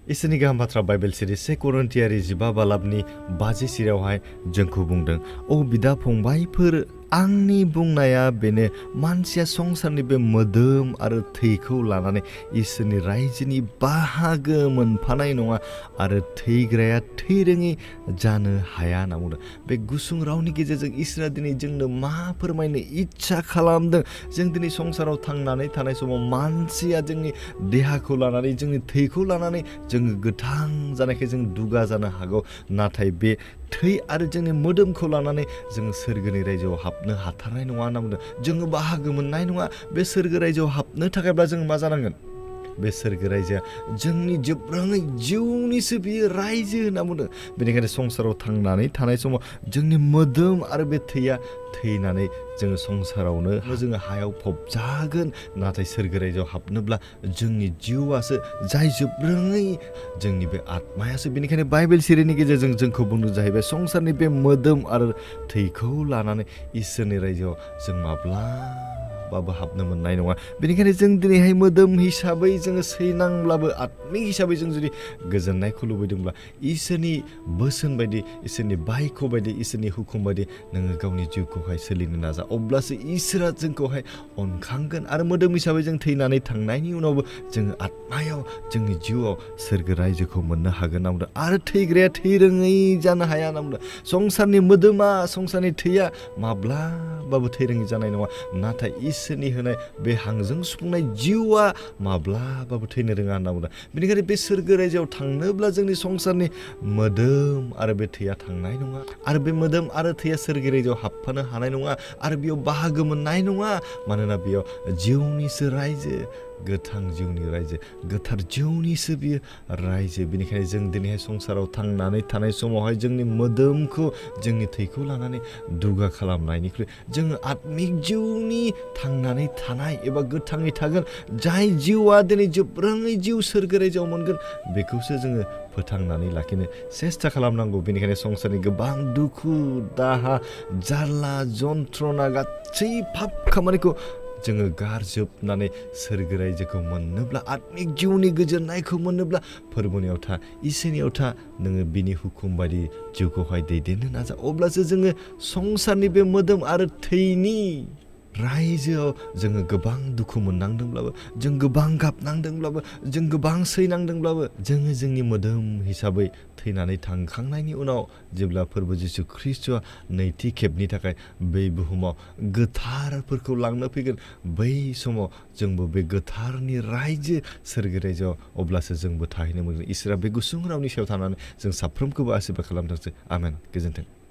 इसोरनि गाहाम बाथ्रा बाइबेल सिरिज 2 करन्थियारि 15 बालाबनि 5 सिरियावहाय जोंखौ बुंदों ओ बिदा फंबाइफोर आंनि बुंनाया बेनो मानसिया संसारनि बे मोदोम आरो थैखौ लानानै इसोरनि रायजोनि बाहागो मोनफानाय नङा आरो थैग्राया थैरोङि जानो हाया होनना बुंदों। बे गुसुं रावनि गेजेरजों इसोरा दिनै जोंनो मा फोरमायनो इच्छा खालामदों। जों दिनै संसाराव थांनानै थानाय समाव मानसिया जोंनि देहाखौ लानानै जोंनि थैखौ लानानै जोङो गोथां जानायखाय जों दुगा जानो हागौ, नाथाय बे थै आरो जोंनि मोदोमखौ लानानै जों सोरगोनि रायजोआव हाबनो हाथारनाय नङा होनना बुंदों। जोङो बाहागो मोननाय नङा। बे सोरगो रायजोआव हाबनो थाखायब्ला जों मा जानांगोन? बे सोरगो रायजोआ जोंनि जोबरोङै जिउनिसो बियो रायजो होनना बुंदों। बेनिखायनो संसाराव थांनानै थानाय समाव जोंनि मोदोम आरो बे थैया थैनानै जोङो संसारावनो जोङो हायाव फबजागोन, नाथाय सोरगो रायजोआव हाबनोब्ला जोंनि जिउआसो जाय जोबरोङै जोंनि बे आत्मायासो। बेनिखायनो बाइबेल सिरिनि गेजेरजों जोंखौ बुंनो जाहैबाय संसारनि बे मोदोम आरो थैखौ लानानै इसोरनि रायजोआव जों माब्लाबाबो हाबनो मोननाय नङा। बेनिखायनो जों दिनैहाय मोदोम हिसाबै जोङो सैनांब्लाबो आत्मिक हिसाबै जों जुदि गोजोननायखौ लुबैदोंब्ला इसोरनि बोसोन बायदि, इसोरनि बायख' बायदि, इसोरनि हुकुम बायदि नोङो गावनि जिउखौहाय सोलिनो नाजा। अब्लासो इसोरा जोंखौहाय अनखांगोन आरो मोदोम हिसाबै जों थैनानै थांनायनि उनावबो जोङो आत्मायाव जोंनि जिउआव सोरगो रायजोखौ मोननो हागोन होनना बुंदों। आरो थैग्राया थैरोङै जानो हाया होनना बुंदों। संसारनि मोदोमा, संसारनि थैया माब्लाबाबो थैरोङै जानाय नङा, नाथाय इसोरनि होनाय बे हांजों सुफुंनाय जिउआ माब्लाबाबो थैनो रोङा होनना बुंदों। बेनिखायनो बे सोरगो रायजोआव थांनोब्ला जोंनि संसारनि मोदोम आरो बे थैया थांनाय नङा, आरो बे मोदोम आरो थैया सोरगो रायजोआव हाबफानो हानाय नङा, आरो बेयाव बाहागो मोननाय नङा। मानोना बेयाव जिउनिसो रायजो, गोथां जिउनि रायजो, गोथार जिउनिसो बियो रायजो। बेनिखायनो जों दिनैहाय संसाराव थांनानै थानाय समावहाय जोंनि मोदोमखौ, जोंनि थैखौ लानानै दुगा खालामनायनिख्रुइ जोङो आत्मिक जिउनि थांनानै थानाय एबा गोथाङै थागोन, जाय जिउआ दिनै जोबरोङै जिउ सोरगो रायजोआव मोनगोन, बेखौसो जोङो फोथांनानै लाखिनो सेस्था खालामनांगौ। बेनिखायनो संसारनि गोबां दुखु दाहा, जारला जन्थ्रना, गासै पाप खामानिखौ जोङो गारजोबनानै सोरगो रायजोखौ मोननोब्ला, आत्मिक जिउनि गोजोननायखौ मोननोब्ला फोरबोनियाव था, इसोरनियाव था, नोङो बिनि हुकुम बायदि जिउखौहाय दैदेननो नाजा। अब्लासो जोङो संसारनि बे मोदोम आरो थैनि रायजोआव जोङो गोबां दुखु मोननांदोंब्लाबो, जों गोबां गाबनांदोंब्लाबो, जों गोबां सैनांदोंब्लाबो, जोङो जोंनि मोदोम हिसाबै थैनानै थांखांनायनि उनाव जेब्ला फोरबो जिसु ख्रिस्ट'आ नैथि खेबनि थाखाय बै बुहुमाव गोथारफोरखौ लांनो फैगोन, बै समाव जोंबो बे गोथारनि रायजो सोरगो रायजोआव अब्लासो जोंबो थाहैनो मोनगोन। इसोरा बे गुसुं रावनि सायाव थानानै जों साफ्रोमखौबो आशीर्बाद खालामथोंसै। आमेन। गोजोन्थों।